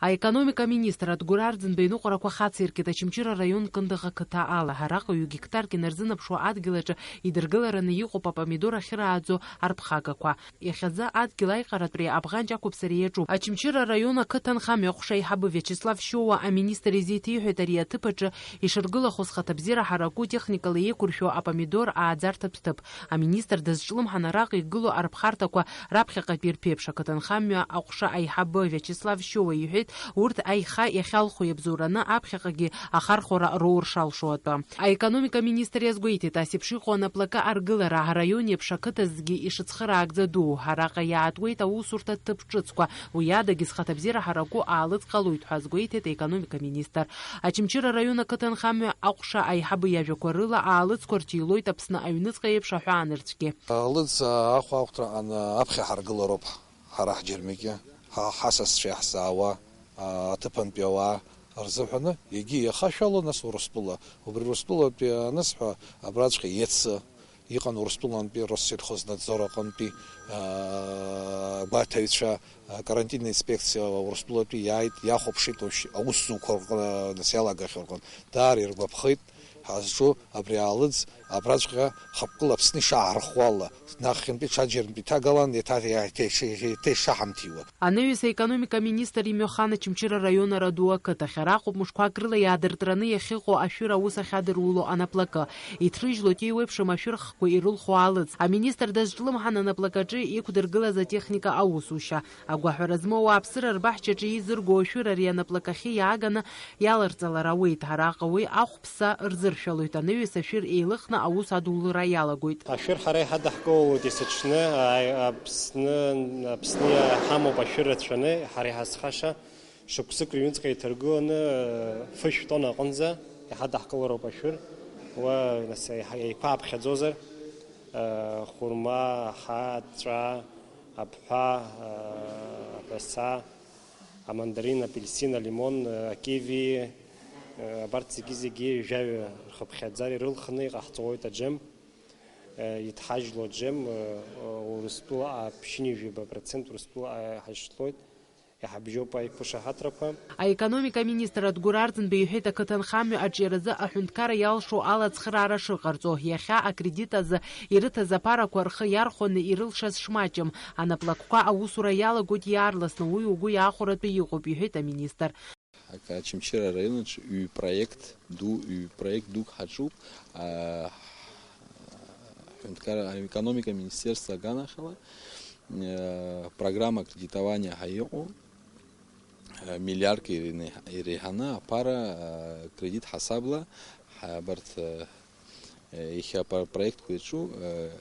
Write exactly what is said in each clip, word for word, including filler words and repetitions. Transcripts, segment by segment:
Аекономика аминистр Адгәыр Арӡынба иныҟәарақәа хациркит Очамчыра араион Кындыӷ ақыҭа ала. Араҟа ҩ-гектарк инарзынаԥшуа адгьыл аҿы идыргылараны иҟоуп апомидор ахьырааӡо арԥхагақәа. Иахьазы адгьыл аиҟаратәреи абӷанҷ ақәыԥсареи иаҿуп. Очамчыра араион ақыҭанхамҩа аҟәша аиҳабы Виачеслав Шьоуа аминистр изеиҭеиҳәеит ари аҭыԥ аҿы ишыргылахоз хаҭабзиара ҳараку техникала еиқәыршәо апомидор ааӡарҭатә ҭыԥ. Аминистр дазҿлымҳан араҟа игылоу арԥхарҭақәа раԥхьаҟатәи ирԥеиԥш. Ақыҭанхамҩа аҟәша аиҳабы Виачеслав Шьоуа иҳәеит, урҭ аиха иахьалху иабзоураны аԥхьаҟагьы ахархәара роур шалшо атәы. Аекономика аминистр иазгәеиҭеит, ас еиԥш иҟоу анаплакы аргылара араион еиԥш ақыҭазгьы ишыцхыраагӡа дуу. Араҟа иаатуеит аусурҭа ҭыԥ ҿыцқәа, уи адагьы зхаҭабзиара ҳараку аалыҵ ҟалоит ҳәа азгәеиҭеит аекономика аминистр. Очамчыра араион ақыҭанхамҩа аҟәша аиҳабы иажәақәа рыла аалыҵқәа рҭилоит Аԥсны аҩныҵҟа еиԥш аҳәаанырцәгьы. Алыҵ ахәаахәҭраҟан аԥхьа ҳаргылароуп ҳара ҳџьармыкьа, ҳа-, ҳасасцәа иаҳзаауа, а, аҭыԥантәи ауаа рзыҳәаны, егьи иахашәало, нас Урыстәыла. Убри Урыстәылатәи анысҳәа, абраҵәҟьа иацы иҟан Урыстәылантәи Россельхознадзор аҟынтәи, а, гәаҭаҩцәа, а, карантинна инспекциа Урыстәылатәи иааит, иахәаԥшит, ушь-, аусзуҩқәа рҟны, нас иалагахьоу рҟны. Даара иргәаԥхеит, ҳазҿу абри аалыҵ абраҵәҟьа хықәкыла Аԥсны ишаҳархәо ала, нахьхьынтәи ҽаџьарантә иҭагалан, еиҭа, еиҭа, еиҭа ишаҳамҭиуа. Анаҩс аекономика аминистр имҩахан Очамчыра араион Араду ақыҭахь. Араҟоуп мышқәак рыла иаадыртраны иахьыҟоу ашәыр аус ахьадыруло анаплакы. Иҭрыжьлоит еиуеиԥшым ашәыр хқәа ирылху аалыҵ. Аминистр дазҿлымҳан анаплакаҿы иқәдыргылаз атехника аусушьа. Агәаҳәара змоу ауааԥсыра рбаҳчаҿы еизырго ашәыр ари анаплакахьы иааганы иаларҵалар ауеит. Араҟа уи ахәԥса рзыршәалоит, анаҩс ашәыр еилыхны аус адулра иалагоит. Ашәыр ҳара иҳадаҳкылалоит есыҽны, ааи, Аԥсны, Аԥсны иҳамоуп ашәыр рацәаны, ҳара иҳазхаша. Шықәсык рыҩныҵҟа иҭаргыланы, фышә тонна аҟынӡа иҳадаҳкылароуп ашәыр. Уа, нас, еиқәа-, еиқәааԥхьаӡозар, хәырма, аҳа, аҵәа, абҳәа, аҳәаса, амандарин, апельсин, алимон, акиви, абарҭ зегьы-зегьы жәаҩа рхыԥхьаӡара ирылхны иҟаҳҵоит аџьем, иҭҳажьло аџьем, Урыстәыла ԥшьынҩажәаба процент Урыстәыла ҳашьҭлоит, иҳабжьоуп аиқәышаҳаҭрақәа. Аекономика аминистр Адгәыр Арӡынба иҳәеит, ақыҭанхамҩа аҿиаразы аҳәынҭқарра иалшо алацхраара шыҟарҵо, иахьа акредит азы ирыҭаз аԥарақәа рхы иархәаны ирылшаз шмаҷым. Анаплакқәа аусура иалагоит иаарласны, уи угәы иаахәаратәы иҟоуп, иҳәеит аминистр. Ак-, Очамчыра араионаҿ ҩ-проект ду, ҩ-проект дук ҳаҿуп, а, ҳәынҭқарра, аекономика министерство аганахьала, а, программа кредитования ҳәа иҟоу, а, миллиардк иреиҳаны аԥара, а, кредит ҳасабла, ҳа-, абарҭ, а, Иахьа апро-, апроектқәа иаҿу, э,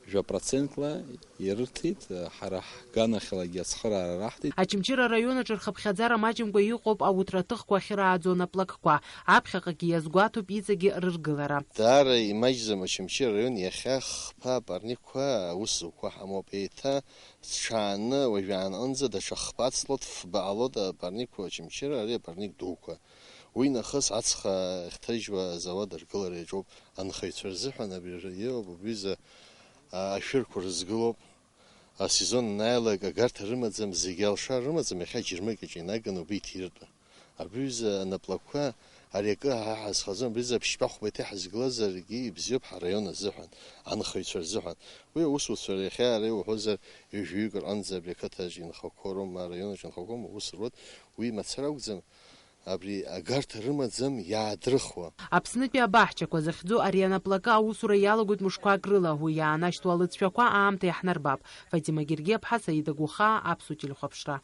жәа процентла ирырҭеит, э, ҳара ҳганахьалагьы ацхыраара раҳҭеит. Очамчыра араион аҿы рхыԥхьаӡара маҷымкәа иҟоуп ауҭраҭыхқәа ахьырааӡо анаплакқәа. Аԥхьаҟагьы иазгәаҭоуп иҵегьы рыргылара. Даара имаҷӡам Очамчыра араион, иахьа хԥа апарникқәа аус зуқәа ҳамоуп. Еиҭа зҽааны уажәаанҟынӡа даҽа хԥа ацлот, фба ҟалоит апарникқәа Очамчыра, ари апарник дуқәа. Уи нахыс ацха ахьҭажьуа азауад аргылара иаҿуп. Анхаҩцәа рзыҳәан абри иоуп, убри аҩыза, а, ашәырқәа рызгылоуп. Асезон анааилак агарҭа рымаӡам, зегьы алшара рымаӡам, иахьа џьармыкьаҿ инаганы убри иҭиртәы. Абри аҩыза анаплакқәа, ари акы ҳа ҳазхаӡом, абри аҩыза ԥшьба-хәба иҭаҳазгалазаргьы ибзиоуп ҳараион азыҳәан, анхаҩцәа рзыҳәан. Уи аусуцәа иахьа ара иуҳәозар, ҩажәаҩык рҟынӡа абри ақыҭаҿ инхақәоу роума, араионаҿ инхақәоума, аус руеит, уи мацара акәӡам. Абри агарҭа рымаӡам иаадрыхуа. Аԥснытәи абаҳчақәа захьӡу ари анаплакы аусура иалагоит мышқәак рыла, уи иаанашьҭуа алыҵшәақәа аамҭа иаҳнарбап. Фатима Гергиаԥҳа, Саида Гәахаа, Аԥсуа телехәаԥшра.